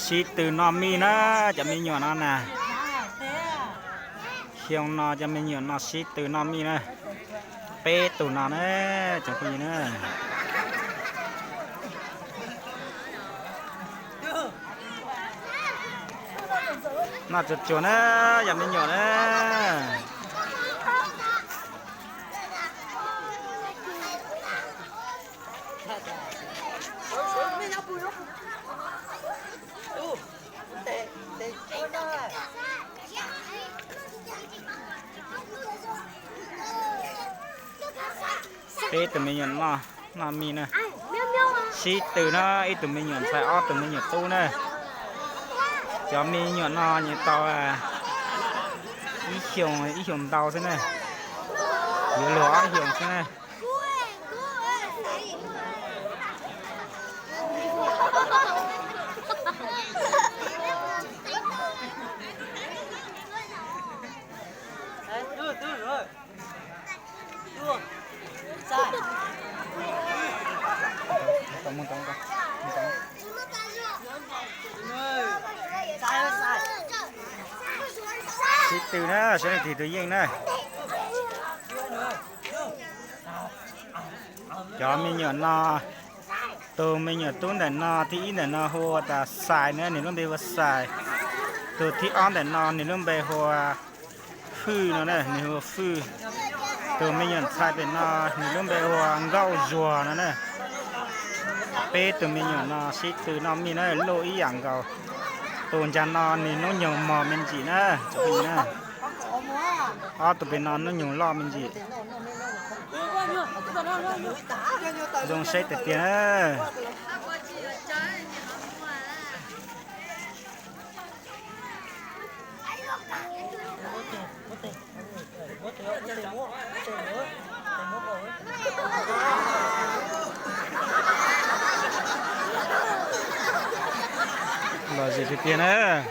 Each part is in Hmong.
Sib tw noj mij na, cov me nyuam no na. Xyoo no cov me nyuam no sib tw noj mij na. Peb tug no na, cov phooj ywg na. Noj tsuag tsuag na, yog me nyuam na. Peb tug me nyuam noj, noj mij na. Sib tw na, ib tug me nyuam ntxhais ob tug me nyuam tub na. Cov me nyuam no nws tau ib xyoos, ib xyoos ntau xwb na. Yuav luag ob xyoos xwb na. Sib tw na, seb leej twg tus yeej na. Cov me nyuam no, tus me nyuam tub ntawm no, thib ib ntawm no hu ua tas Xais na, nws lub npe hu ua Xais. Tus thib ob ntawm no nws lub npe hu ua Fwj no na, nws hu ua Fwj. Tus me nyuam ntxhais pem no nws lub npe hu ua Nkauj Zuag no na. Peb tus me nyuam no sib tw noj mij na, luj ib yam nkaus. Tus ncag no nws hnub nyoog mos me ntsis na, na. Ob tug pem no hnub nyoog loj me ntsis. Zoo saib tiag tiag na. Lom zem tiag tiag na. Lom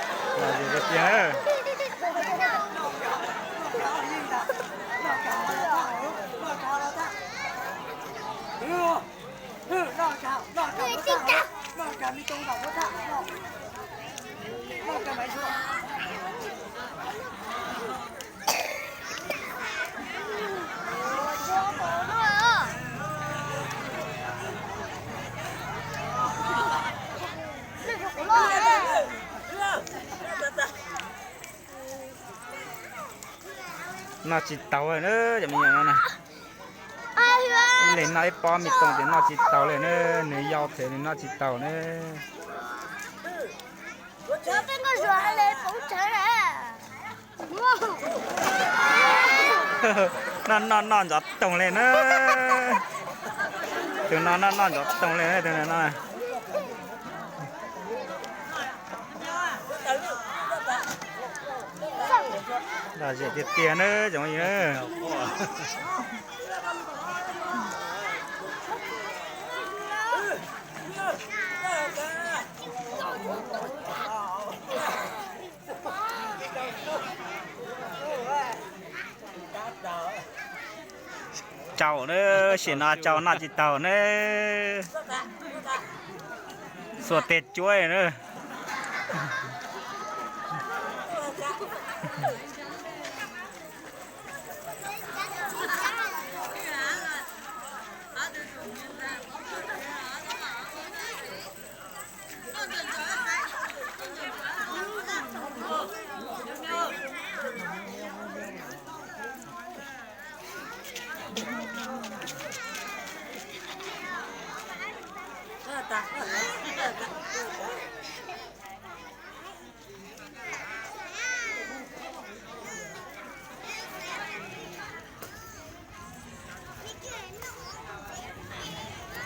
zem tiag tiag na. Noj tsis taus na, cov me nyuam no na. Ib leeg noj ib pob me toom ces noj tsis taus li na, nws yau thiab nws noj tsis taus na. Noj noj noj ntxov toog li na. Tus no noj noj ntxov toog li na, tus no. Lom zem tiag tiag na cov phooj ywg. Tsau na, sim no tsau noj tsis taus na. Xuas tes cuab na.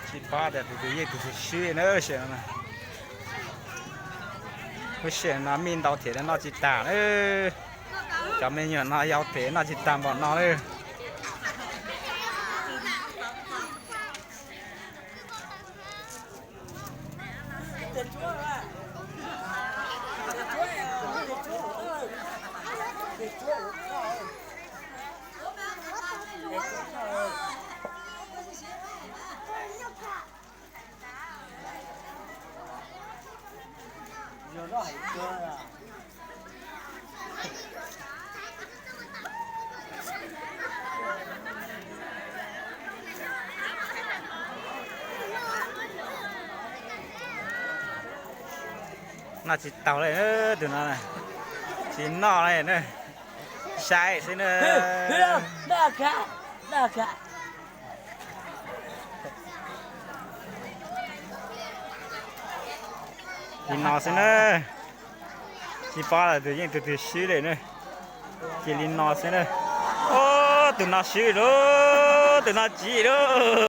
Tsis paub tias tus twg yeej tus twg swb na, lub sij hawm no mij ntau thiab noj tsis tag na. Cov me nyuam no yau thiab noj tsis tag npaum no na. Noj tsis taus li, tus no tsis noj li na, saib xwb na. Li no xwb na, tsis paub lawm, tus yeej tus twg swb li na. Ces li no xwb na. Ub, tus no swb lauj, tus no tsiv lauj.